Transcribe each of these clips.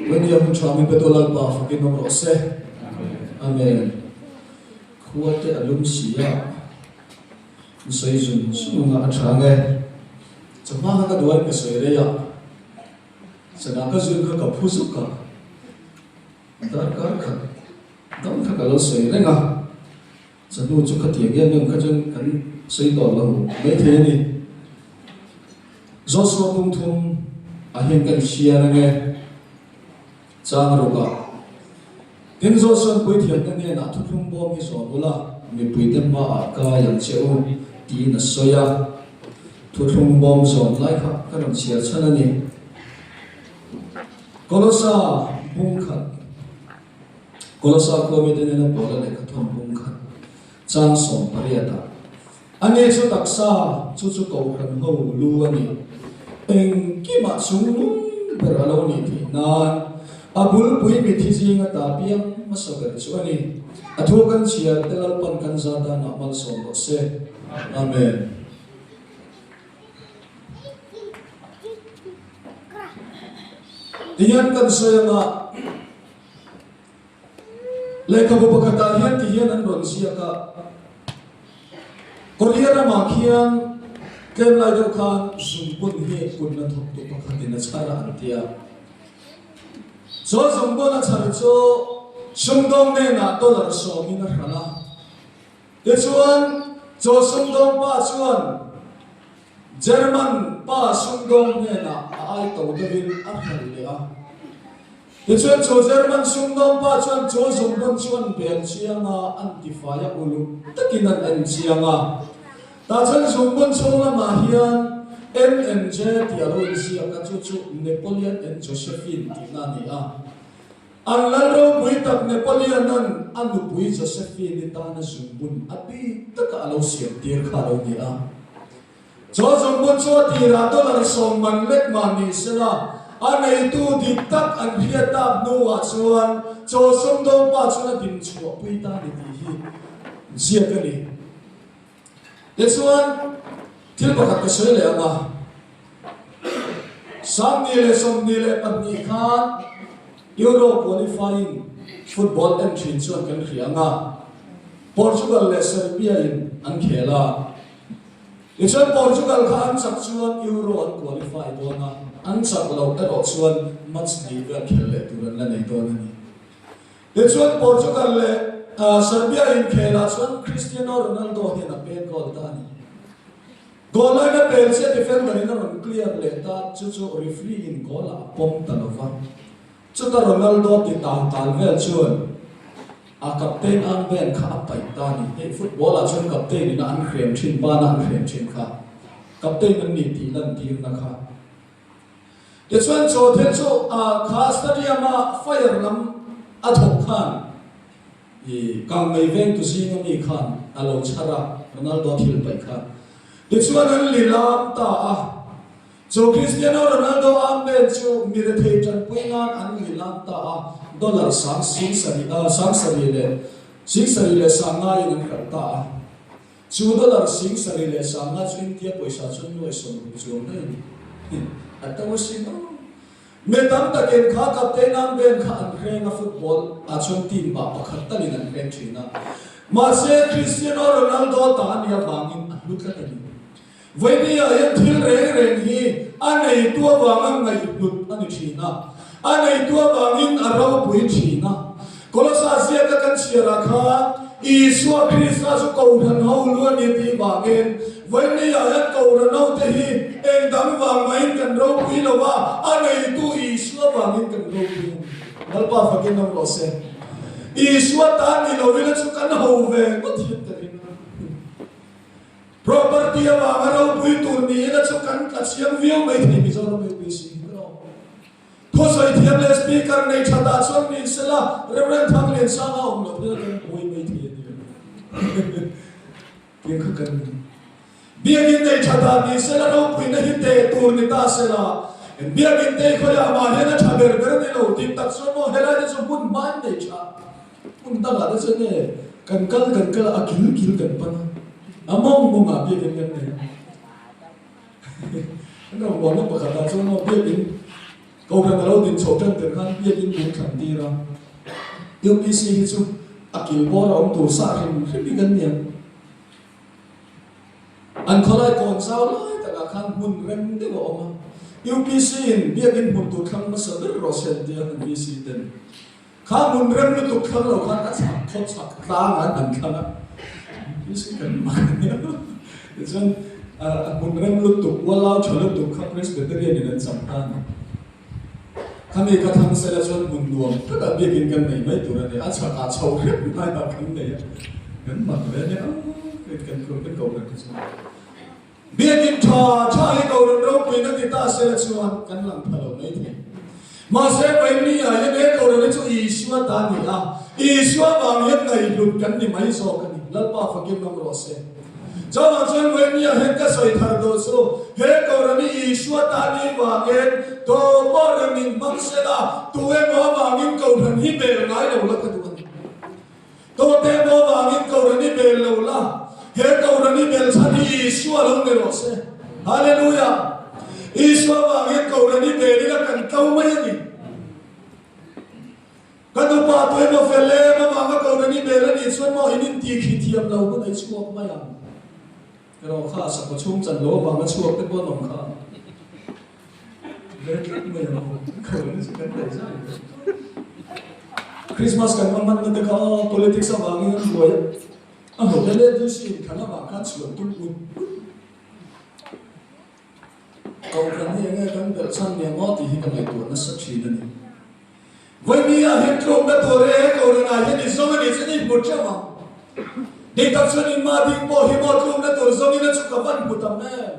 Puinia hun tha min petu Lalpa fakin awm rawh se. Amen. Khua te a lum si a, an sawi zung zung anga a tha nge. Chawhma kha ka duain ka sawi rei a, sana ka zir kha ka phu zuk a, darkar khat dang kha ka lo sawi reng a. Chahnu chu khatiang em em kha chuan kan sawi tawh lo maithei a ni. Joshua pung thum ah hian kan hria reng e, chang ruk ah. Tin, Joshua'n puithiamte hnenah thuthlung bawm hi zawn ula, mipuite hmaah kai ang che u, tiin a sawi a. Thuthlung bawm zawn lai kha ka rawn chhiar chhan a ni. Kolosa bung khat. Kolosa khua mite nena Paula lehkha thawn bung khat chang 18 ah, A ni chu taksa, chu chu kohhran ho lu a ni. Engkimah chungnung ber a lo nih theih nan a bulpui mithi zinga ta piang hmasa ber chu a ni. A thu kan chhiar te Lalpan kan za danah malsawm rawh se. Amen. Tihian kan sawi anga lehkhabu pakhatah hian tihian an rawn ziak a, Korea ramah khian tlem lai deuh khan zungbun hi kut la thawktu pakhatin a chhar a an ti a. Chu zungbun a chhar chu sumdawng hnenah dollar sawmin a hralh a. Tichuan, chaw sumdawng pa chuan German pa sumdawng hnenah a ai to deuhin a hralh leh a. Tichuan, chaw German sumdawng pa chuan chaw zungbun chu an bel chiang a, an tifai a, uluk takin an en chiang a. Tah chuan zungbun chhung lamah hian NNJ tih a lo inziak a, chu chu Napoleon and Josephine tihna a ni a. An lal ropui tak Napoleon-a'n a nupui Josephine-i tana zungbun a bik taka a lo siam tir kha a lo ni a. Chu zungbun chu a tirah dollar 10 man lek mah ni sela, a neitu dik tak an hriat tak hnuah chuan chaw sumdawng pa chuan a din chhuahpui ta ni tih hi ziak a ni. Tichuan, thil pakhat ka sawi leh ang a, 2022 khan Euro qualifying football en thin chuan kan hria ang a, Portugal leh Serbia in an khel a. Tichuan Portugal kha an chak chuan Euro an qualify dawn a, an chak loh erawh chuan match hnih vel khel leh tur an la nei dawn a ni. Tichuan Portugal leh Serbia inkhelah chuan Cristiano Ronaldo hian a pet goal ta a ni. Goal line a pel chiah defender in a rawn clear leh ta, chu chu referee in goal ah a pawm ta lo va. Chuta Ronaldo ti tal tal vel chuan a captain armband kha a paih ta a ni. Hei football ah chuan captain in a an hrem thin, bana an hrem thin kha captain an ni tih lantirna kha. Tichuan chaw thil chu kha stadium a fire lam a thawk khan i kangmei vengtu zinga mi khan a lo chhar a, Ronaldo thil paih kha. Tichuan an li lam ta a, chu Cristiano Ronaldo armband chu mi rethei tanpui nan an li lam ta a, dollar sang sing sarih sang sarih leh sing sarih leh sang ngaiin an hralh ta a. Chu dollar 75,000 chu India pawisa chuan nuai 60 chuang daih a ni. A to asin aw. Mi tam takin kha captain armband kha an hreng a, football ah chuan team ah pakhat talin an hreng thin a. Mahse Cristiano Ronaldo ta a nih avangin a hlu tlat a ni. Vawinia hian thil reng reng hi a neitu avanga ngaihhlut a ni thin a, a neitu avangin a ropui thin a. Kolosa ziaka kan chhiarah khan Isua Krista chu Kohhran ho lu a ni tih vangin Vawinia hian Kohhran hote hi eng dang vang mahin kan ropui lo a, a neitu Isua vangin kan ropui a ni. Lalpa fakin awm rawh se. Isua tan ni lovin a chu kan ho ve ngawt hian ka ring a. Property avanga ropui tur niin a chu kan tla chiang viau mai thei Mizoram UPC hi ka lo. Thusawi thiam leh Speaker nei tha dah chuan ni sela Rev. Thangliansanga awm lo phela kan buai mai thei a ni lo. Tiang kha kan ni. Biakin nei tha dah ni sela ropuina hi teh tur ni ta sela Biakin tei khawiah mah hian a tha ber ber a ni lo tih tak chuan maw helai te chu hmun hmain nei tha. Hmun dangah te chuan nge kan kal kan kal a, a kil kil kan pan a, a mawng mawngah biakin kan nei a. Kan rawn bualna pakhatah chuan maw biakin Kohhran a lo din chhoh tan tir khan biakin min thlan tir a, UPC hi chu a kil bawr a awm tur sa hrim hrim hi kan ni ang. An khawlai kawn zau lai takah khan hmun rem deuh a awm a, UPC in biakin hmun tur thlang hmasa ber rawh se an ti a, an VC ten. Kha hmun rem lutuk thlang lo khan a chhak khaw chhak tlang an han thlang a, UPC kan mak a nia. Tichuan a hmun rem lutuk, ualau tha lutuk kha Presbyterian in an cham ta a ni. Khami kha thlang sela chuan hmun nuam takah biakin kan nei mai tur a ni. A chhakah chho hrep hmaiah kan nei a, kan mak ve a nia, kan ko reng kha chuan. Biakin tha tha hi Kohhran ropuina ti ta sela chuan kan lang pha lo mai thei. Mahse Vaimni ah hian he Kohhran hi chu Isua ta a ni a, Isua vang hian ngaihhlut kan ni mai zawk a ni. Lalpa fakin awm rawh se. Chuvang chuan Vaimni ah hian ka sawi thar duh chu he Kohhran hi Isua ta a nih vangin tu pawh rawn inhmang sela tu emaw avangin Kohhran hi bel ngai lo la ka duh a ni. Tawte maw vangin Kohhran i bel lo la, he Kohhran i bel chhan hi Isua lo ni rawh se. Hallelujah! Isua vangin Kohhran i bel ila kan tlo mai a ni. Ka nupa tu emaw fel em avanga Kohhran i bel a nih chuan maw in inti khi thiam lo hun a i chhuak mai ang. Erawh kha sakhaw chhung chan lo avanga chhuak te pawh an awm kha. Ve tlat mai ang aw. Kohhran chu kan daih zai ve. Christmas kan hma hmanna te kha aw politics avangin an buai a. A hote leh DC in khan avang khan chhuan tum ut ut. Kohhran hi enge kan belh chhan nia maw tih hi ka ngaihtuah nasa thin a ni. Vawinia hian tlawmna tur e Kohhranah hian i zawng a nih chuan i hmu teuh ang. Dik tak chuan in mah ding pawh hi maw tlawmna tur zawngin a chu ka van hmu tam em.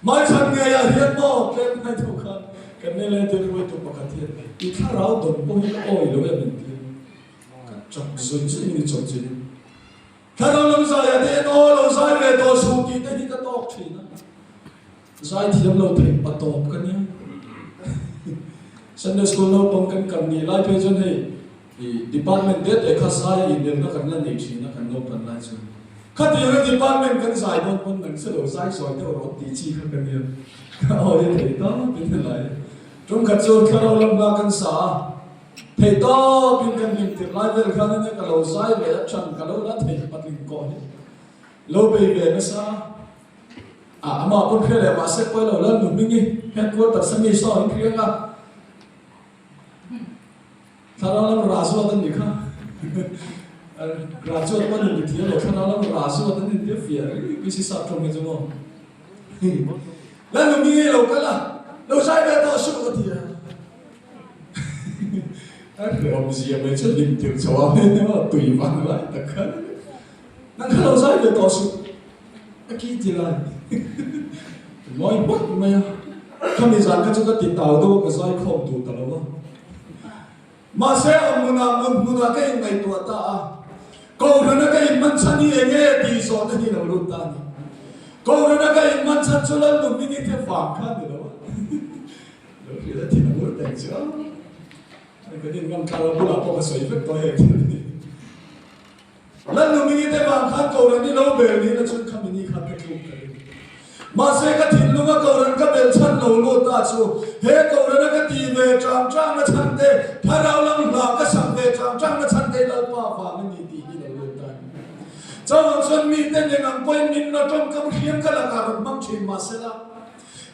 Hmaichhan ngeiah hian maw tlem ngai deuh khan kan nel e tir ruaitu pakhat hian i thlarau dawn pawh hi ka awi lo em engtir ka chak zawih zawih in i chawp chin. Thlarau lam zaiah te hian aw lo zai ve tawh suh tih te hi ka tawk thin a. Zai thiam lo theih pa tawp ka nia. Sunday school naupang kan kal nih lai phei chuan hei i department te te kha zai a inelna kan la nei thin a kan naupan lai chuan. Khatianga department kan zai dawn pawn nang se lo zai sawi deuh rawh tih chi kha ka nia. Ka awi a thei tawpin helai. Tumkhat chu thlarau lam hla kan sa a. Thei tawpin kan hlim tirh lai vel khan ania ka lo zai ve a than ka lo la thei patling kawh hi lo bei ve nasa a amah pawn hria leh mahse pawi lo lal nu hming hi headquarters a mi saw in hriang a thlarau lam rah zuat an ni kha rah zuat pawn in ti thiam lo thlarau lam rah zuat an intia fiah ri pc sap tawng hi chu maw lal nu hming hi lo kal a lo zai ve tawh suh ka ti a. A hrehawmzia mai chu hlim tirh chho a tui vang lai tak khan nang kha lo zai ve tawh suh a ki ti lai ngawi hmak mai a khami zan kha chu ka ti tau deuh a ka zai khawm duh ta lo a mahse awm hmunah hmun hmunah ka inngaihtuah ta a Kohhrana ka inhman chhan hi eng nge tih zawhna hi lo lut ta a ni. Kohhrana ka inhman chhan chu Lalnun Minite vang kha a ni lo a. Lo hrilh a thin a ngur teng chu a. Kan in ngam tlar a bulah pawh ka sawi vek tawh heng thil hi. Lalnumini te vang khan Kohhran hi lo bel niin a chuan khami ni khan ka tluk ka ring. Mahse ka thinlunga Kohhran ka bel chhan lo lut ta chu he Kohhrana ka tih ve chang chang na chhan te, thlarau lam hla ka sak ve chang chang na chhan te hi Lalpa vang a ni tih hi lo lut ta a ni. Chuvang chuan mite nen ang pawhin min la tawngkam hriam ka lakah rawn hmang thin mahsela,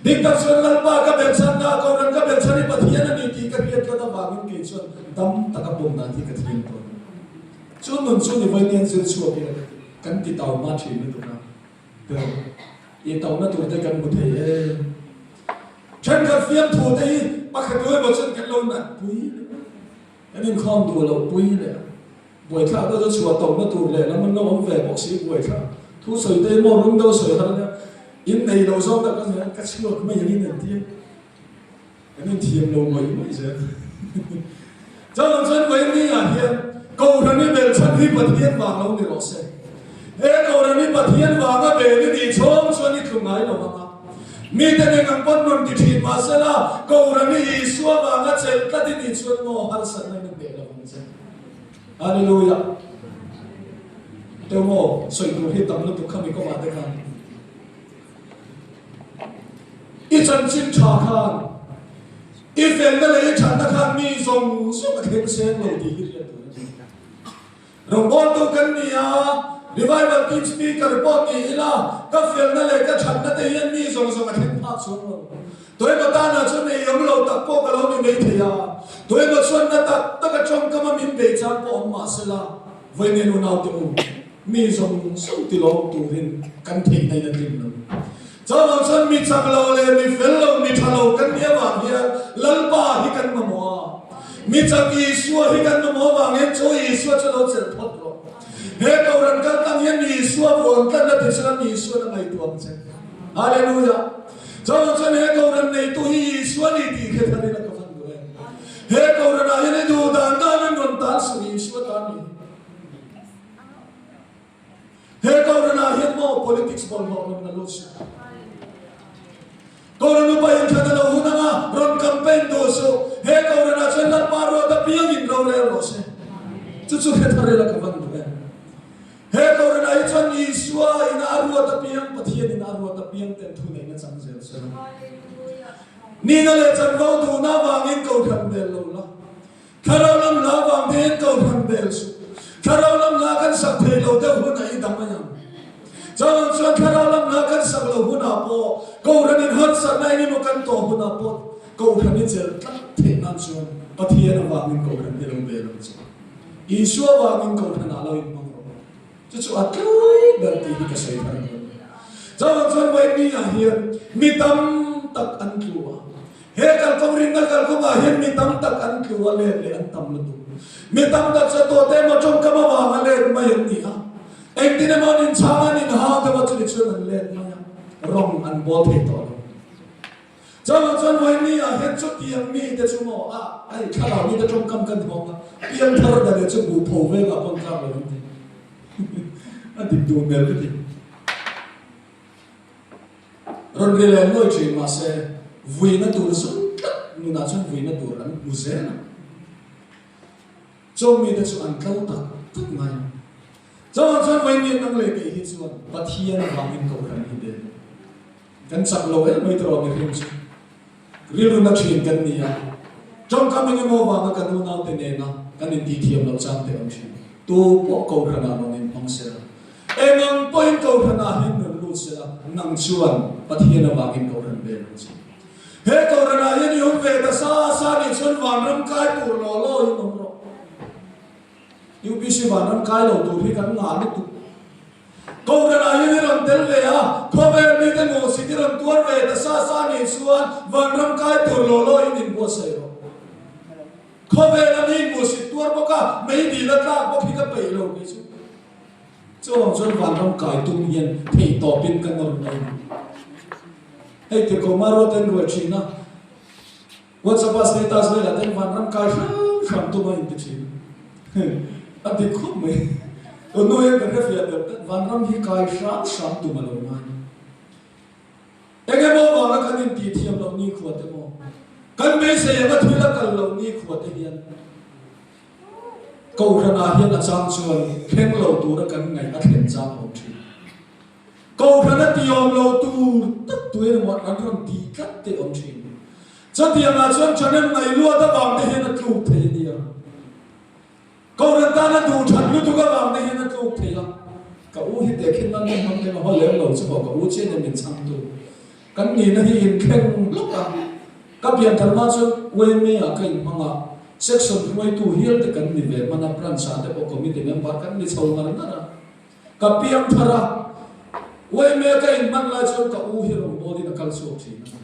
Dik tak chuan Lalpa ka belchhan na, Kohhran ka belchhan hi Pathian a ni tih ka hriat tlat avangin kei chuan dam taka pawm dan hi ka thiam tawh a ni. Chu nun chu ni vawiin zir chhuak ila ka ti, kan ti tau hma thin lutuk a, tiraw? I tauhna tur te kan hmu thei em? Thenkhat fiamthu te hi pakhat tu emaw chuan kan lo nat pui leh a, kan inkhawm duh loh pui leh a. Buaithlak deuh chu chhuah tawpna tur leh lam an lo awm ve bawk si buaithlak thu sawi te maw rum deuh sawi har ania in nei lo zawk tak ania ka chhuak mai ang in an ti a kan inthiam lo mai mai zel chuvang chuan vawiin ah hian Kohhran i bel chhan hi Pathian vang lo ni rawh se he Kohhran i Pathian vanga bel i nih chhawng chuan i tlu ngai lo ang a mite nen ang pawn rawn ti thin mahsela Kohhran i Isua vanga chelh tlat i nih chuan maw harsatna in a hneh lo ang che. Hallelujah. Teu maw sawi tur hi tam lutuk khami kawngah te khan. I chanchin tha khan. I felna leh i thatna khan mi zawng zawng a thleng seng lo tih hi hriat tur a ni. Rawngbawltu kan ni a, Revival Team Speaker pawh ni ila, ka felna leh ka thatna te hian mi zawng zawng a thleng phak chuang lo. Tuemaw tanah chuan ei awm lo tak pawh ka lo ni mai thei a, tuemaw chuan na tak taka tawngkama min bei chang pawh awm mah sela, vawiin unaute u, mi zawng zawng tilawm turin kan theihna in a tling lo. Chuvang chuan mi chak lo leh mi fel lo, mi tha lo kan nih avang hian Lalpa hi kan mamawh a, mi chak Isua hi kan mamawh avang hian chu Isua chu lo chelh phawt rawh. He Kohhran kal tlang hian Isua vuan tlatna ti chuan Isuan a ngaihtuah ang che. Hallelujah! Chuvang chuan he Kohhran neitu hi Isua ni tih hre thar ila ka van duh em. He Kohhranah hian i duh dan danin rawn tan suh Isua tan ni. He Kohhranah hian maw politics bawlhhlawh rawn la lut suh. Kohhran upa inthlan a lo hun anga rawn campaign duh suh. He Kohhranah chuan Lalpa ruat apiangin rorel rawh se. Chu chu hre thar ila ka van duh em. He Kohhranah hi chuan Isua ina a ruat apiang, Pathian ina a ruat apiang ten thu neihna chang zel se la. Nina leh chanvo duhna avangin Kohhran bel lo la. Thlarau lam hla vang te hian kohhran bel suh. Thlarau lam hla kan sak thei lo deuh hunah i dam mai ang. Chuvang chuan thlarau lam hla kan sak lo hunah pawh, kohhran in harsatna eng emaw kan tawh hunah pawh kohhran i chelh tlat theih nan chuan Pathian avangin kohhran hi lo bel ang che. Isua avangin kohhranah lo inhmang rawh. Chu chu a tlai ber tih hi ka sawi thar dawn. Chuvang chuan Vaimni-ah hian mi tam tak an tlu a. He kalkawng rinna kalkawngah hian mi tam tak an tlu a, let leh an tam lutuk. Mi tam tak chu tawte emaw tawngkam avanga let mai an ni a. Engtin emaw an inchhang a, an inhau deuh a, chumi chuan an let mai a, rawng an bawl thei tawh lo. Chuvang chuan Vaimni-ah hian chutiang mite chu maw a, hei thlarau mite tawngkam kan hawng a, piangthar da leh chu buh pho vengah pawn tlak lo an ti. A dik duh hmel ka ti. Rawn ri leh nuai thin mahse vuina tur zawng tlat nunah chuan vuina tur an hmu zel a. Chawng mite chu an tlo tak tak mai. Chawngah chuan vawiin nang leh kei hi chuan Pathian avangin Kohhran hi bel. Kan chak lo em mai tawh mihring chu. Rilru na thin kan ni a, tawngkam eng emaw avanga kan unaute nena kan intihthiam loh chang te awm thin. Tu pawh Kohhranah rawn inhmang sela, eng ang pawhin Kohhranah hian rawn lut sela, nang chuan Pathian avangin Kohhran vel ang che. He Kohhranah hian i awm ve ta sa sa nih chuan vanram kai tur law law in awm rawh. UPC vanram kai lo tur hi kan ngah lutuk. Kohhranah hian i rawn tel ve a, khawvel mite hmuhsit i rawn tuar ve ta sa sa nih chuan vanram kai tur law law in inbuatsaih rawh. Khawvela mi hmuhsit tuar bawk a, mei dil a tlak bawk hi ka peih lo kei chu. Chuvang chuan vanram kai tum hian theihtawpin ka nawr mai a ni. Hei tirhkoh Maruat en ruai thin a. WhatsApp-a status velah ten vanram kai hram hram tum a inti thin. A dik khawp mai. Tun hnu hian ka hrefiah deuh tlat, vanram hi kai hram hram tum a lo ngai. Eng emaw vanga kan intih thiam loh nikhua te maw, kan beisei anga thil a kal loh nikhua te hian Kohhranah hian a chang chuan thleng lo tura kan ngaih a thlen chang a awm thin. Kohhran a tiawm lo tur tak tu emaw an rawn tih tlat te awm thin. Chutiangah chuan thahnem ngaihluat avang te hian a tluk thei a nia. Kohhran tana duh that lutuk avang te hian a tluk thei a. Ka u hi tehkhin nan hmang hmang emaw haw lem lo chu maw ka u chian em min chhangtu. Kan nihna hi inthleng lawk a. Ka pianthar hma chuan YMA ah ka inhmang a, section hruaitu hial te kan ni ve hman a, branch ah te pawh committee member kan ni chho ngar ngar a. Ka piang thar a, YMA ka inhman lai chuan ka u hi rawngbawlin a kal chhuak thin a.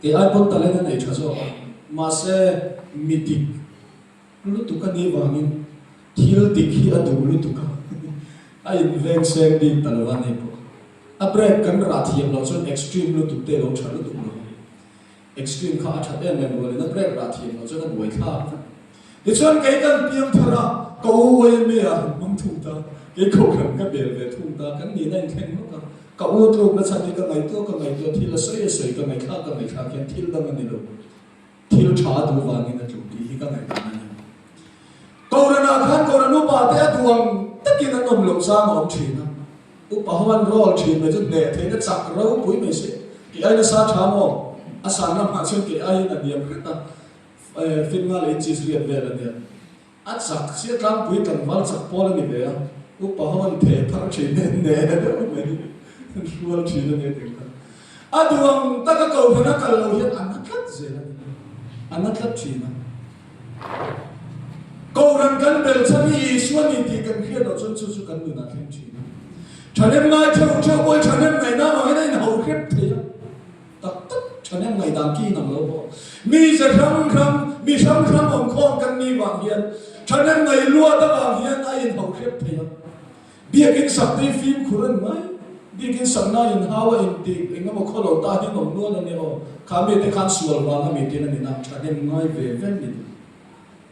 Kei ai pawn talent a nei tha zawk a, mahse mi dik lutuk a nih vangin thil dik hi a duh lutuk a, a inveng seng bik ta lo a ni pawh. A break kan rah thiam loh chuan extreme lutuk te a lo tha lutuk lo. Extreme kha a that em em rualin a break rah thiam loh chuan a buai thlak vek. Tichuan kei kan piang thar a, ka u YMA ah han hmang thung ta, kei kohhran ka bel ve thung ta, kan nihna inthleng hlawk a, ka u tlukna chhan hi ka ngaihtuah ka ngaihtuah thil a sawi a sawi ka ngaihthlak ka ngaihthlak hian thil dang a ni lo. Thil tha a duh vangin a tluk tih hi ka ngaihdan a ni. Kohhranah khan Kohhran upa te a duh ang takin an awm loh chang a awm thin a. Upa ho an roll thin mai chu hneh theihna chak ropui mai se, tih ai nasa tha maw? A san lamah chuan kei aiin a hniam hret a, fit nga leh inches riat vel a nia. A chak chiah tlangpui tlangval chak pawl a ni ve a, upa ho an theh thar thin e, ne deuh mai an hrual thin a nia tih kha. A duh ang taka kohhran a kal lo hian a na tlat zel a ni, a na tlat thin a. Kohhran kan bel chhan hi Isua ni tih kan hriat loh chuan chu chu kan nunah thleng thin a. Thahnem ngai theuh theuh pawh hi thahnem ngaihna avangin a inhau hrep thei a. Tak tak thahnem ngaihdan ki inang lo bawk. Mi ze hrang hrang, mi hrang hrang awm khawm kan ni vang hian thahnem ngaih luat avang hian a inhau hrep thei a. Biakin sakte hi fimkhur a ni mai. Biakin sakna inhau a inti eng emaw khaw lo ta hi an awm nual a nia aw. Kha mite khan sual vang a mitin a ni na, thahnem ngai ve ve an ni duh.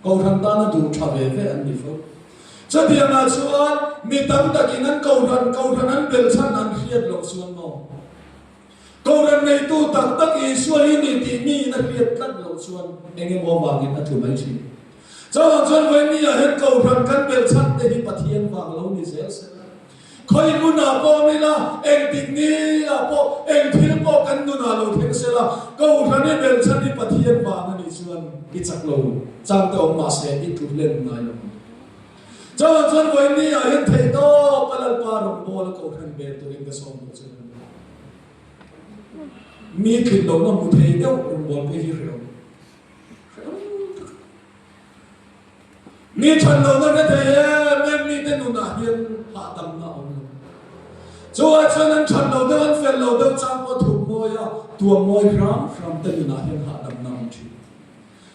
Kohhran tana duh tha ve ve an ni fo. Chutiangah chuan mi tam takin an kohhran, kohhran an belchhan an hriat loh chuan maw? Kohhran neitu tak tak Isua hi ni tih miin a hriat tlat loh chuan eng emaw vangin a tlu mai thin. Chuvang chuan vawinia hian kohhran kan belh chhan te hi Pathian vang lo ni zel se la. Khawi hmunah pawh awm ila, engtik niah pawh, eng thil pawh kan nunah lo thleng se la, kohhran i belh chhan hi Pathian vang a nih chuan i chak lo chang te awm mah se i tlu hlen ngai lo ang. Chuvang chuan vawinia hian theihtawp a Lalpa rawngbawla kohhran bel turin ka sawm duh che a ni. Mi tlin lohna hmu thei deuh rawngbawlpui hi hrehawm hrehawm tak a ni. Mi that lohna hre thei em em mite nunah hian hahdamna a awm lo. Chuvah chuan an that lo deuh, an fel lo deuh chang pawh thup mawi a, tuam mawi hram hram te nunah hian hahdamna a awm thin.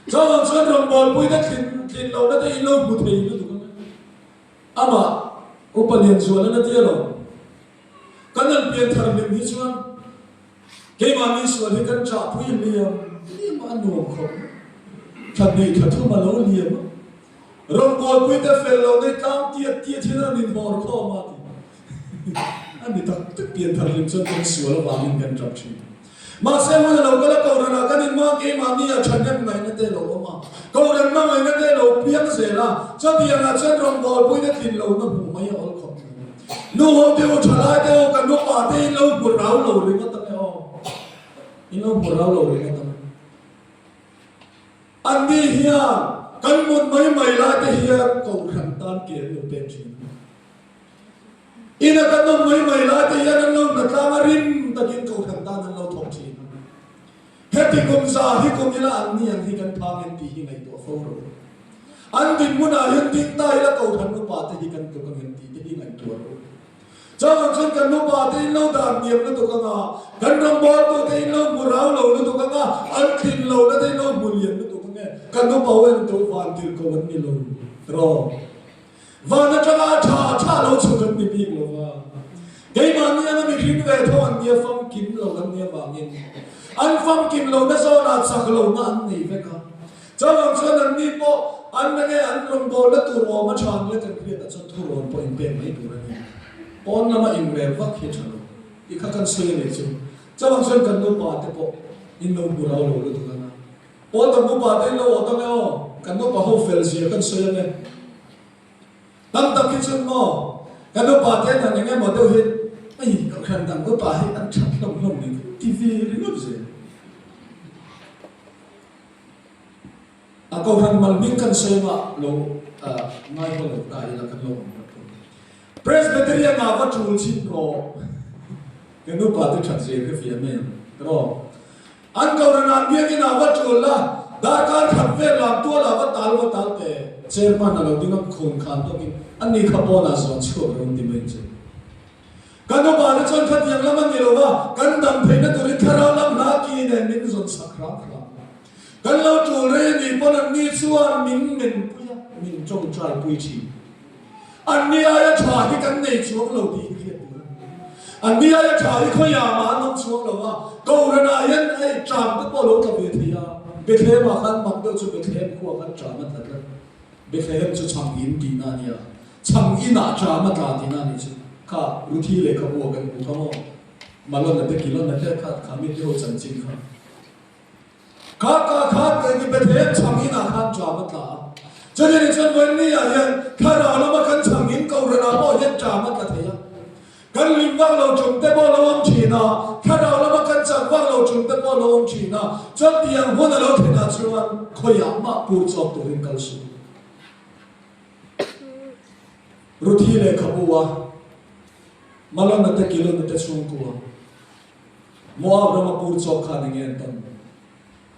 Chuvang chuan rawngbawlpuite tlin tlin lohna te in lo hmu thei lutuk ang e. Amah Upa Lianzualana tia lo. Kan han pian thar hlim hi chuan keimahni sual hi kan chahpui liam liam a, a nuam khawp mai. Thla hnih thla thum a lo liam a, rawngbawlpuite fel lo nei tlang tiat tiat hian a rawn inhawr khawm a ti. A ni tak tak pian thar hlim chuan kan sual avangin kan tap thin. Mahse hun a lo kal a, Kohhranah kan inhma keimahni a thahnem ngaihna te lo awm a, Kohhran hmangaihna te lo piang zel a, chutiangah chuan rawngbawlpuina tlin lohna hmuh mai a awl khawp mai. Nu ho te u, thalai te u, kan upa te in lo hmu rau lo ringawt ang e aw, in lo hmu rau lo ringawt ang e. Anni hian kan mut mai mai lai te hian Kohhran tan ke an lo pek thin a. Ina kan awm mai mai lai te hian an lo hna tlang a, rim takin kohhran tan an lo thawk thin a. Heti kum za hi kum ila an ni ang hi kan phang em tih hi ngaihtuah fo rawh u. An dinhmunah hian ding ta ila kohhran upa te hi kan tluk ang em tih te hi ngaihtuah rawh u. Chuvang chuan kan upa te in lo dan hniam lutuk ang a, kan rawngbawltu te in lo hmu rau lo lutuk ang a, an tlin lohna te in lo hmu lian lutuk ang e. Kan upa ho en tu van tirhkoh an ni lo rawh. Van atanga a tha a tha lo chhuk an ni bik lo va. Keimahni anga mihring ve tho an nia famkim lo an nia vangin an famkim lohna zawnah chak lohna an nei vek a. Chuvang chuan an ni pawh an nge an rawngbawlna tur awm a tha ang leh kan hriatah chuan thurawn pawh inpek mai tur a ni. Pawn lama inrel vak hi a tha lo tih kha kan sawi a nih chu. Chuvang chuan kan nupa te pawh in lo hmu rau lo lutuk ang a. Pawl kan nupa te in lo awt ang e aw, kan nupa ho fel zia kan sawi ang e. Tam tak hi chuan maw, kan upa te an han eng emaw deuh hi ei kohhran dang upa hi an that hlawm hlawm ni kan ti ve ringawt zel. A kohhran mal hming kan sawi anga lo ngai haw lo ta ila kan lo awm vat thung. Presbyterian ah va tul chhin rawh, kan upa te that zia kha fiah mai ang rawh. An kohhran an biakin ah va tul la, darkar khat vel lam tual ah va tal va tal teh. Chairman a lo ding a khun khan tawkin a ni kha pawn ah zawn chhuak rawn ti mai che. Kan upa te chuan khatiang lam a ni lo va, kan dam theihna turin thlarau lam hla ki nen min zawn sak hram hram. Kan lo tul rei a nih pawn an ni chuan min menpui a, min tawngtai pui thin. Anni aia tha hi kan nei chuang lo tih hi hriat tur a ni. Anni aia tha hi khawiah mah an awm chuang lo a, Kohhranah hian hei ṭam te pawh a lo tla ve thei a, Bethlehem-ah khan mak deuh chu Bethlehem khuaah khan ṭam a tla tlat. Bethlehem chu chhang in tihna a nia, chhang inah ṭam a tla tihna a nih chu. Kha Ruthi lehkhabu-ah kan hmu kha maw? Malona te Kilona te kha kha mite ho chanchin kha. Kha ka khan kei ni Bethlehem chhang inah khan ṭam a tla a. Chutiang chuan Wendy-ah hian thlarau lama kan chhang in Kohhranah pawh hian ṭam a tla thei a. Kan lim vak lo ṭum te pawh lo awm ṭhin a, thlarau lama kan chak vak lo ṭum te pawh lo awm ṭhin a, chuan tiang hun a lo thlenah chuan khawiah mah pur chawk turin kal suh. Ruthi lehkhabu a Malona te Kilona te chhungkua Moab rama pur chawk khan enge an tawn?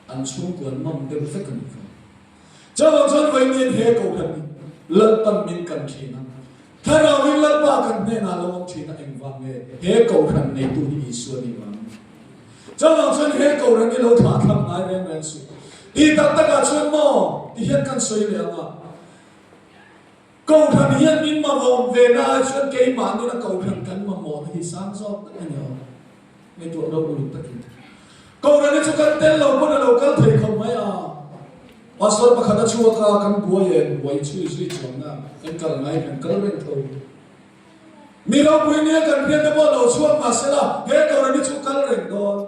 An chhungkua an mam deuh vek a nih kha. Chuvang chuan vawiin he kohhran hi Lalpan min kan thin a, Thlarauin Lalpa kan hnenah lo awm thin a, engvang nge he kohhran neitu hi Isua nih vang ni? Chuvang chuan he kohhran hi lo thlah thlap ngai reng reng suh. Tih tak takah chuan maw ti hian kan sawi leh ang a, Kohhran hian min mamawh ve na ai chuan keimahnin a kohhran kan mamawhna hi sang zawk tak a ni awm. Ngaihtuah lo uluk takin. Kohhran hi chu kan tel lo pawn a lo kal thei khawp mai a. Pastor pakhat a chhuak a, kan buai em, buai chhui zui chuangna kan kal ngai kan kal reng tho. Mi ropui nia kan hriat te pawh lo chhuak mahsela he kohhran hi chu kal reng dawn.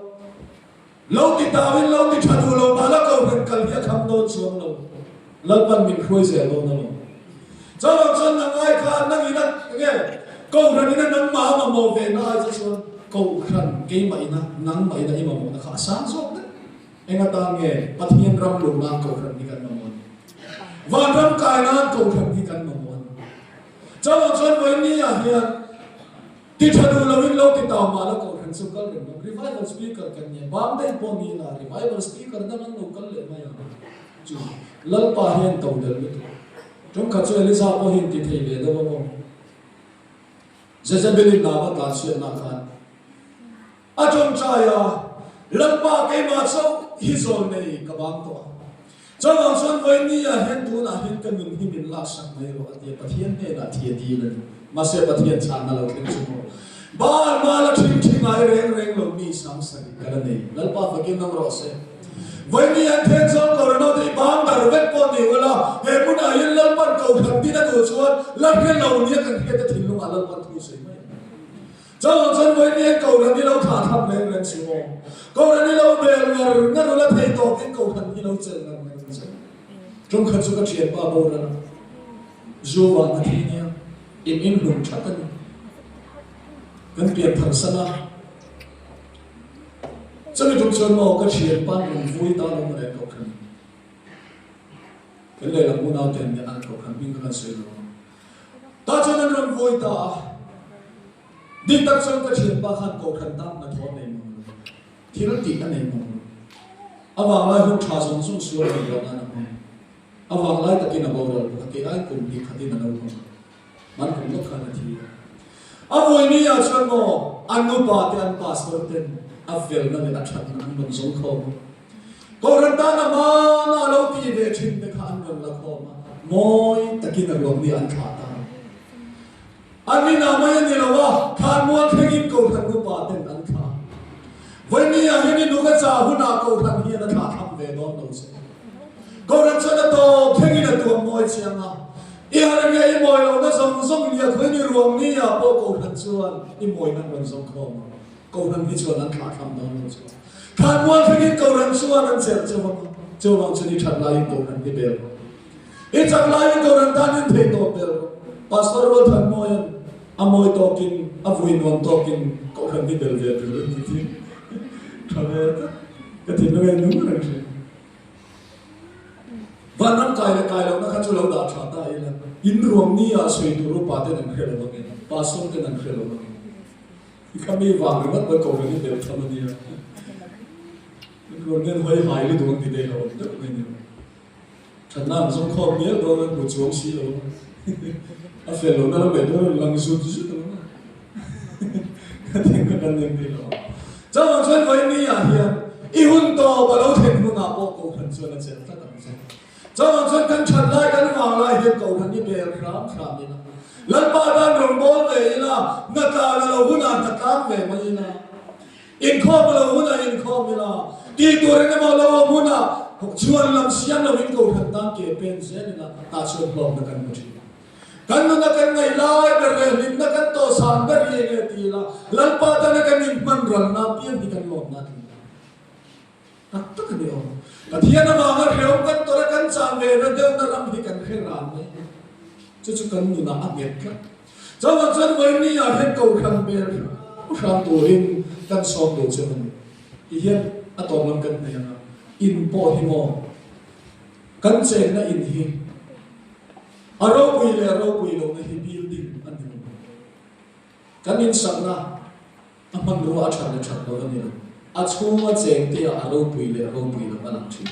Lo ti tauin lo ti tha duh lo mah la kohhran kal hi a kham dawn chuang lo. Lalpan min hruai zel dawn alawm. Chuvang chuan nang ai khan nang ina enge kohhran ina nangmah a mamawh ve na ai che chuan kohhran keimah ina nangmah ina i mamawhna kha a sang zawk daih. Eng atan nge Pathian ram luh nan kohhran hi kan mamawh a ni. Vanram kai nan kohhran hi kan mamawh a ni. Chuvang chuan vawiin ah hian Ti tha duh loin lo ti tau mah la kohhran chu kal reng bawk. Revival speaker kan nia, bang daih pawh ni ila revival speaker dang an lo kal leh mai ang chu. Lalpa hian to del lutuk. Tumkhat chu Eliza pawh hi inti thei ve deuh a maw? Jezebel-in Nava tlanchhiatna khan A tawngtai a, Lalpa keimah chauh hi zawl nei ka bang tawh a. Chuvang chuan vawiin ah hian tunah hian ka nun hi min laksak mai rawh a ti a, Pathian hnenah thi a dil a ni. Mahse Pathian chhanna lo thleng chu maw? Baal mal a ṭhing ṭhi ngai reng reng lo mi 7000 ka la nei. Lalpa fakin awm rawh se. Vawiin an then chuan Corona te hi bang dar vek pawh ni ula, he hmunah hian Lalpan kohhran din a duh chuan la hre lo nia kan hriat a thinlungah Lalpan thu sawi mai ang. Chuvang chuan vawiin hian Kohhran hi lo thlah thlap reng reng suh aw. Kohhran hi lo bel ngar ngar ula thei tawkin Kohhran hi lo chelh ngar ngar ang che. Ṭawngkhat chu ka ṭhianpa boral a, zu vang a thi nia, in in hlum ṭhat a ni. Kan pian thar san a, chumi tum chuan maw ka ṭhianpa'n rawn vui ta lo mawle Kohhran. Kan lehlam unau te an nia, Kohhran hming kha kan sawi lo ang. Tah chuan an rawn vawi ta a, dik tak chuan ka thianpa khan kohhran tan hnathawh a nei mang lo, thil tih a nei mang lo. A vanglai hun tha zawng zawng sual nei lo nan a hmang. A vanglai takin a boral bawk a, kei ai kum hnih khatin a lo hmang a, man kum lawk khan a thi a. A vawi ah chuan maw an nupa te an pastor ten a felna leh a thatna an rawn zawng khawm a. Kohhran tan a hmana a lo ti ve thin te kha an rawn la khawm a, mawi takin a ruang ni an thlah ta. An inah mai a ni lo a, thlanmual thlengin Kohhran upa ten an thlah. Vawinia hian i nuka chah hunah Kohhran hian a thlah thlang ve dawn lo che. Kohhran chuan a tawp thlengin a tuam mawi chiang a, i har nge i mawi lohna zawng zawng nia khawiin i ruang nia pawh Kohhran chuan i mawina an rawn zawng khawm a. Kohhran hi chuan an thlah thlam dawn lo chuan Thlanmual thlengin Kohhran chuan an chelh chauh ang a, chuvang chuan i that laiin Kohhran hi bel rawh. I chak laiin Kohhran tan in thei tawp bel rawh. Pastor Rualthanmawia'n a mawi tawkin, a vui nuam tawkin Kohhran hi bel ve tur a ni tih tha ve tak ka thinlung a inung reng thin. Vanram kai leh kai lohna kha chu lo dah tha ta ila, in ruang ni ah sawi tur upa ten an hre lo angin, Pastor ten an hre lo angin. I kha mi vang ringawt mai ko reng i bel tham a nia. In rawn nen hawi hai lutuk ang ti te lo awm deuh mai nia. Thatna an zawng khawm ngial dawn an hmu chuang si lo a. A fel lohna lam ngaihtuah rawn lang zut zut ang a. Ka thing kha kan eng ti lo. Chuvang chuan vawiin ah hian i hun tawp a lo thlen hunah pawh Kohhran chuan a chelh tlat ang che. Chuvang chuan kan that lai kan vang lai hian Kohhran hi bel hram hram ila, Lalpa tan rawnbawl ve ila, hnatlan a lo hunah hnatlan ve mai ila, inkhawm a lo hunah inkhawm ila, tih tur engemaw lo awm hunah chhuan lam siam loin Kohhran tan ke pen zel ila, tah chuan hlawkna kan hmu thin. Kan nuna kan ngaih lai ber leh hlimna kan tawhsan ber hi enge ti ila, Lalpa tana kan inhman ralna piang hi kan lawmna a tling lo. Tak tak a ni aw. Pathian avanga hreawm kan tawrh a kan chan ve na deuhna ram hi kan hre ran mai a. Chu chu kan nunah a nghet tlat. Chuvang chuan vawiin ah hian kohhran bel hram hram turin kan sawm duh che a ni. Tihian a tawp lam kan hnaih ang a, in pawh hi maw kan chenna in hi a ropui leh a ropui lohna hi building a ni lo. Kan insakna a hmanrua a that leh that lo a ni lo. A chhunga chengte ah a ropui leh ropui loh a lang thin.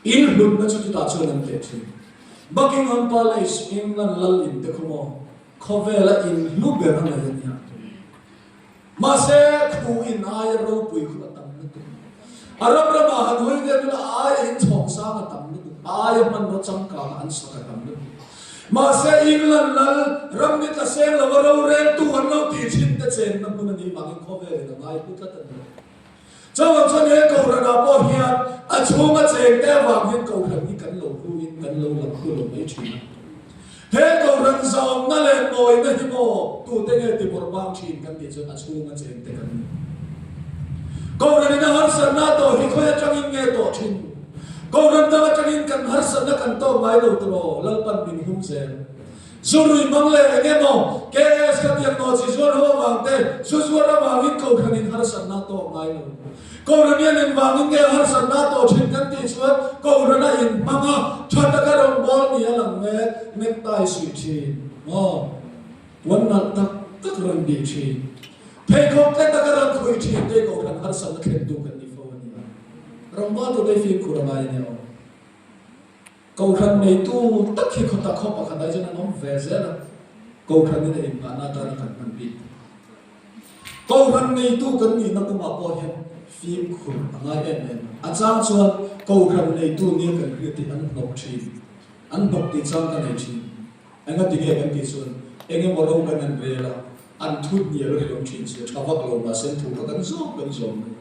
In hlutna chu chutah chuan an teh thin. Buckingham Palace, England lal in te khaw maw khawvela in hlu ber a ngaih a nia. Mahse, khu in aia ropui khu a tam lutuk. A ram ramah han hawi vel ila a aia inchhawng sang a tam lutuk, a aia hmanraw changkang an sak a tam lutuk. Mahse, England lal ram ni tla seng lova roreltu an lo tih thin te chenna hmun a nih vangin khawvelin a ngai pu tlat a ni. Chuvang chuan he Kohhranah pawh hian a chhunga chengte avang hian Kohhran hi kan lo hluin kan lo lang hlu lo mai thin a. He Kohhran zawnna leh mawina hi maw tute nge ti bawrh bang thin kan tih chuan a chhunga chengte kan ni. Kohhranin a harsatna tawh hi khawi atangin nge tawh thin? Kohhran dang atangin kan harsatna kan tawk ngai lo tiraw? Lalpan min hum zel. Zu rui mang leh eng emaw KS ka tiang nawh chi zuar ho avang te, zu zuar avangin Kohhranin harsatna tawk ngai lo. Kohhran hian engvangin nge harsatna tawh thin kan tih chuan Kohhran a inhmang a, tha taka rawngbâwl ni a lang mek, necktie suih thin maw, puan nalh tak tak rawn bih thin, pheikhawk tle taka rawn khuih thin te Kohhran harsatna thlentu kan ni fo a nia. Rawngbâwl tute fimkhur a ngai a nia aw. Kohhran neitu tak hi khawtak khaw pakhat ah chuan an awm ve zel a, Kohhranin a inngahna atana kan hman bik. Kohhran neitu kan nihna kawngah pawh hian fimkhur a ngai em em a, a chang chuan Kohhran neitu nia kan hriat hi an hnawk thin, an hnawk tih chang ka nei thin. Engati nge kan tih chuan eng emaw ro kan han rel a, an thu hnial a ri awm thin si a, tha vak lo mahse an thu kha kan zawm kan zawm mai.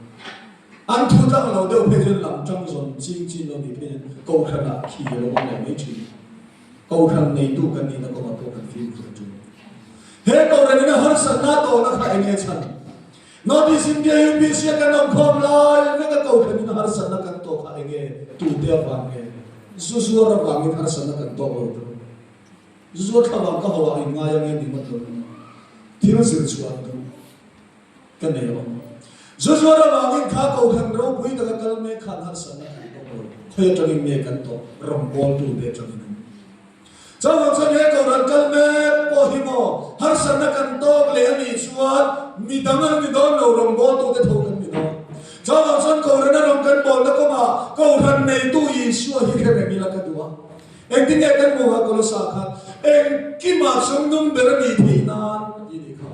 An thu tlang lo deuh phei chuan lam tang zawn ching chin lo nih phei chuan Kohhranah khi a lo awm leh mai thin. Kohhran neitu kan nihna kawngah pawh kan fimkhur a tul. He Kohhranin a harsatna tawhna kha eng nge chhan? North East India UPC a kan awm khawm lai veka Kohhranin a harsatna kan tawh kha eng nge? Tute avang nge? Zu zuar avangin harsatna kan tawk lo tur. Zu zuar thlavang ka hauh ah inngai ange ni ngawt lo nia. Thil zir chhuah duh. Ka nei awm. Zu zuar avangin kha Kohhran ropui taka kal mek khan harsatna kan tawk lo. Khawi atangin nge kan tawh? Rawngbawltu te atangin a ni. Chuvang chuan he Kohhran kal mek pawh hi maw harsatna kan tawk leh a nih chuan mi dang an ni dawn lo, rawngbawltu te tho kan ni dawn. Chuvang chuan Kohhrana rawng kan bawlna kawngah Kohhran neitu Isua hi hre reng ila ka duh a. Engtin nge kan hmuh a Kolosa khan engkimah chungnung ber a nih theih nan a ti nih kha.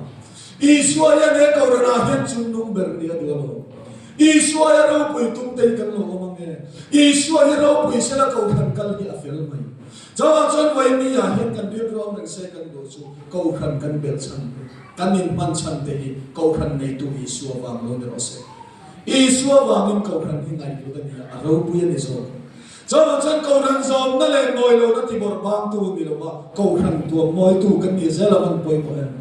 Isua hian he Kohhranah hian chungnung ber nih a duh alawm. Isua hi a ropui tum te hi kan lo awm ang e. Isua hi ropui sela Kohhran kal hi a fel mai. Chuvang chuan vawiin ah hian kan rilru awm reng se kan duh chu Kohhran kan belh chhan te, kan inhman chhan te hi Kohhran neitu Isua vang lo ni rawh se. Isua vangin Kohhran hi ngaihhlut a ni a, a ropui a ni zawk. Chuvang chuan Kohhran zawmna leh mawi lohna tibawrh bangtu ni lova Kohhran tuam mawitu kan nih zel a van pawimawh em?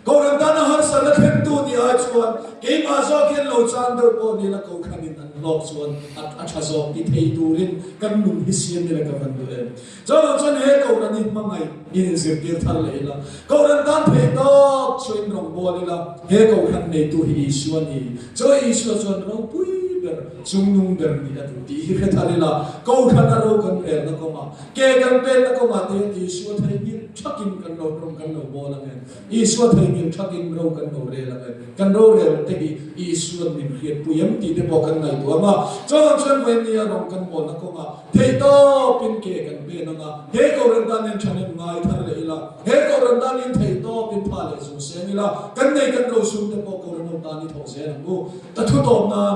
Kohhran tana harsatna thlentu ni ai chuan keimah zawk hian lo chan deuh pawh ni la Kohhranin an hlawk chuan a tha zawk ti thei turin kan nun hi siam ila ka van duh em? Chuvang chuan he Kohhran hi hmangaih in inzirtir thar leh ila, Kohhran tan theih tawp chuan rawngbâwl ila, he Kohhran neitu hi Isua ni. Chu Isua chuan ropui ber, chungnung ber nih a duh tih hi hre thar ila, Kohhran a ro kan relna kawngah, ke kan penna kawngah te hian Isua theihnghilh thakin kan lo rawng kan lo bawl ang em? Isua theihnghilh thakin ro kan lo rel ang em? Kan rorel te hi Isua'n min hriatpui em tih te pawh kan ngaihtuah ang a. Chuvang chuan vawiin rawng kan bawlna kawngah theihtawpin ke kan pen ang a, he Kohhran tan hian thahnem ngai thar leh ila, he Kohhran tan hian theihtawpin pha leh zung seng ila, kan nei kan rosum te pawh Kohhran ho tan i thawk zel ang u. Ka thu tawp nan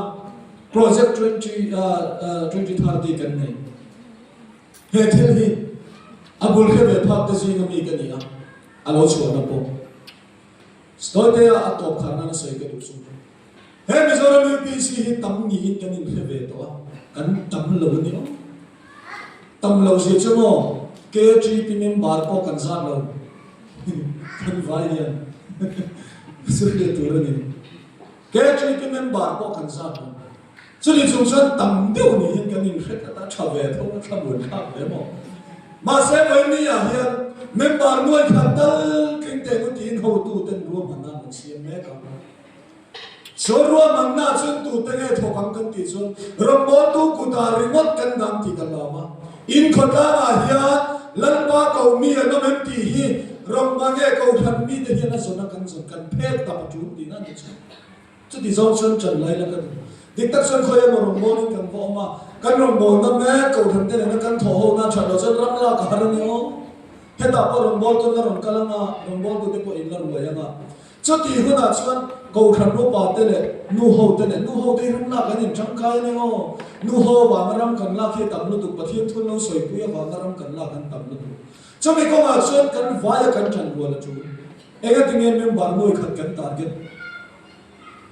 Project 2030 kan nei. He thil hi a bul hre ve phak te zinga mi ka ni a, a lo chhuahna pawh. Stoitea a tawp khan nan a sawi ka duh chu. He Mizoram UPC hi tam niin kan inhre ve tawh a, kan tam lo a ni awm. Tam lo zia chu maw KGP member pawh kan zat lo kan vai hian chu hriat tur a ni. KGP member pawh kan zat lo. Chumi chung chuan tam deuh niin kan inhre tlat a, tha ve tho a, thlamuan thlak ve maw. Mahse vawinia hian member nuai khat tal tling teh nu tiin hotuten ruahmanna an rawn siam mek a. Chu ruahmanna chuan tute nge thawk ang kan tih chuan rawngbawltu kutah ringawt kan dang tih kan lawm a. In khawtlangah hian Lalpa ko mi an awm em tih hi rawngbâ nge kohhran mite hian a zawn a kan zawn kan phek tap a ṭul tihna a ni chu. Chuti zawng chuan ṭan lai la ka duh. Dik tak chuan khawi emaw rawngbawlin kan va awm a, kan rawngbawlna mek kohhran te nena kan thawh hona ṭhat loh chuan ram lak a har a ni aw. Hetah pawh rawngbawltu an la rawn kal ang a, rawngbawltute pawh in la ruai ang a. Chutih hunah chuan Kohhran upa te leh nu ho te leh nu ho te hi ram lak an inṭangkai a ni aw. Nu ho avanga ram kan lak hi a tam lutuk, Pathian thun lo sawipui avanga ram kan lak an tam lutuk. Chumi kawngah chuan kan vaia kan ṭan rual a ṭul. Engatinge member nuai khat kan target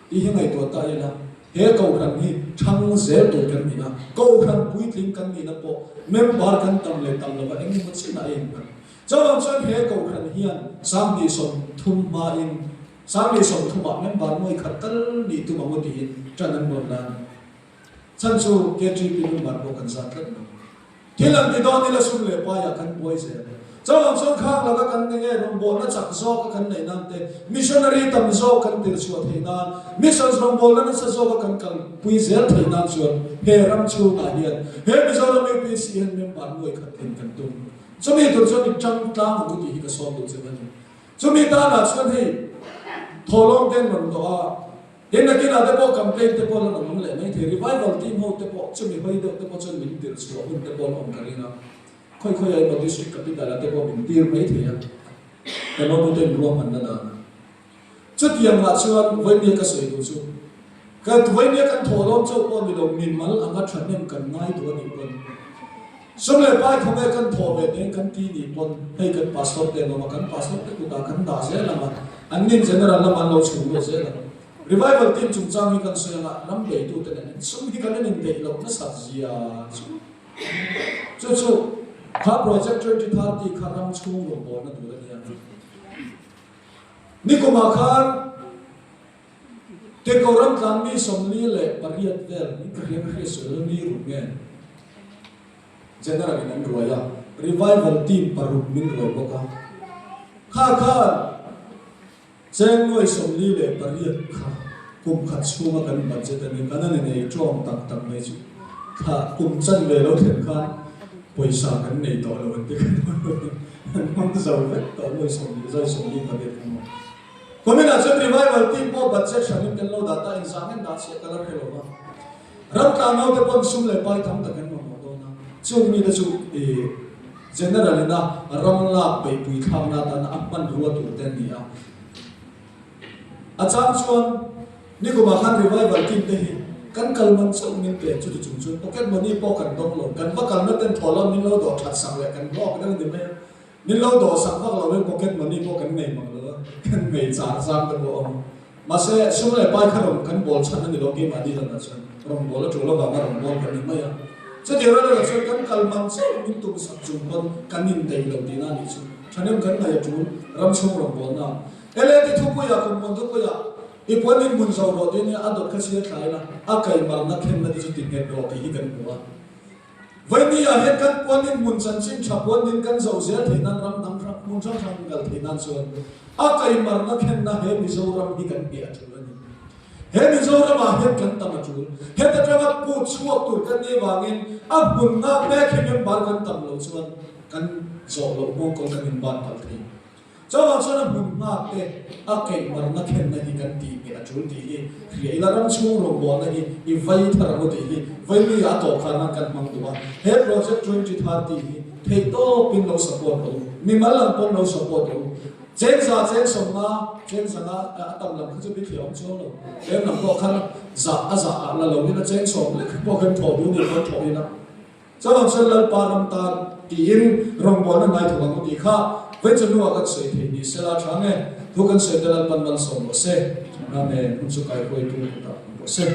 tih hi ngaihtuah ta ila, he Kohhran hi ṭhang zel tur kan ni a, Kohhran puitling kan nihna pawh member kan tam leh tam lova engemaw chinah a innghat. Chuvang chuan he Kohhran hian 2030 hmain 2030ah member nuai khat tal nih tum ang u tiin ṭan an rawn la a ni. Chhan chu KTP member pawh kan zat tlat lo. Thil an ti dawn ila sum leh paiah kan buai zel. Chuvang chuan khang laka kan nge rawngbawlna chak zawka kan neih nan te, missionary tam zawk kan tirh chhuah theih nan, missions rawngbawlna nasa zawka kan kalpui zel theih nan chuan he ram chhungah hian he Mizoram UPC hian member nuai khat tlin kan tum. Chumi tur chuan i tang tlang ang u tih hi ka sawm duh che a ni. Chumi tanah chuan hei thawhlawm te an rawn dawh a, tin nakinah te pawh campaign te pawh la rawn awm leh mai thei. Revival team ho te pawh chumi hawi deuh te pawh chuan min tirh chhuah hun te pawh la awm ka ring a. Khawi khawi ah emaw district capital ah te pawh min tir mai thei a, kan awmute in ruahmanna dan a. Chutiangah chuan vawinia ka sawi duh chu, ka vawinia kan thawhlawm chauh pawh ni lo, mimal anga thahnem kan ngai duh a nih pawn, sum leh pai khawnge kan thawh ve teng kan ti nih pawn, hei kan pastor te an awm a, kan pastor te kutah kan dah zel ang a, an nin general lamah an lo chhung lut zel ang. Revival team chungchang hi kan sawi anga ram beitute nen sum hi kan en indeih loh nasat zia chu. Chu chu kha project 2030 kha ram chhung rawngbawlna tur a nia. Nikumah khan Tirhkoh ram tlan mi 48 vel in ka hria ka hria sual lo ni ruk nge General in an ruai a, Revival team paruk min ruai bawk a. Kha khan cheng nuai 48 kha kum khat chhunga kan budget a ni, kan a ni nei tawng tak tak mai chu thla kum chanve lo thlen khan pawisa kan nei tawh lo an ti kha. An hmang zo vek tawh nuai 40 zai 48 kha maw. Kuminah chuan revival team pawh budget hranin kan lo dah ta, engzah nge dah chiah ka la hre lo va. Ram tlanau te pawn sum leh pai tam tak an mamawh dawn a, chung mite chu ih general ina ram lak beihpui thlakna atana a hmanrua tur te an ni a. A chang chuan nikumah khan revival team te hi kan kal man chauh min pe, chuti chung chuan pocket money pawh kan dawng lo, kan va kalna ten thaw lam min lo dawh that sak leh kan hlawk deuh a ni mai a, min lo dawh sak vak lo in pocket money pawh kan nei mang lo a, kan nei char zang te pawh a awm. Mahse sum leh pai kha rawn kan bawl chhan a ni lo keimahni lanah chuan rawn bawl a tul avanga rawn bawl kan ni mai a, chutiang ral erawh chuan kan kal man chauh min tum sak chung pawn kan indaih lo tihna a nih chu thahnem kan ngaih a tul ram chhung rawn bawlna. LAT thupuiah kum hmun thupuiah i puan in hmun zo rawh tih nia a dawt kha chhia thlai la, a kaimarna khenna te chu ti nghet rawh tih hi kan hmu a. Vawinia hian kan puan in hmun chanchin tha puan in kan zo zel theih nan ram dang hrang hmun hrang hrang in kal theih nan chuan a kaimarna khenna he Mizoram hi kan hmeh a tul a ni. He Mizoram ah hian kan tam a tul. Heta tanga put chhuak tur kan nih vangin a hmun nghak mek hi member kan tam loh chuan kan zawh loh nghawngkawl kan inban palh thei. Chuvang chuan a hmun nghak te a keihmarna khenna hi kan tih ngei a tul tih hi hria ila ram chhung rawngbawlna hi i vai thar ang u tih hi vaimi a tawh khan an kan hmang duh a, he project 2030 hi theihtawpin lo support rawh u, mimal ang pawn lo support rawh u, cheng za cheng 50 cheng zanga a tam lam kha chu bithliah awm chuang lo, tlem lam pawh khan za a za ah la lo ila cheng sawm lek pawh kan thawh duh nih pawn thawh ila. Chuvang chuan Lalpa ram tan tiin rawngbawlna ngai thawk ang u tih kha Vaichanu-ah kan sawi theih ni sela tha nge thu kan sawi te Lalpan malsawm rawh se. Amen. Hun chu kaihruaitu kutah awm rawh se.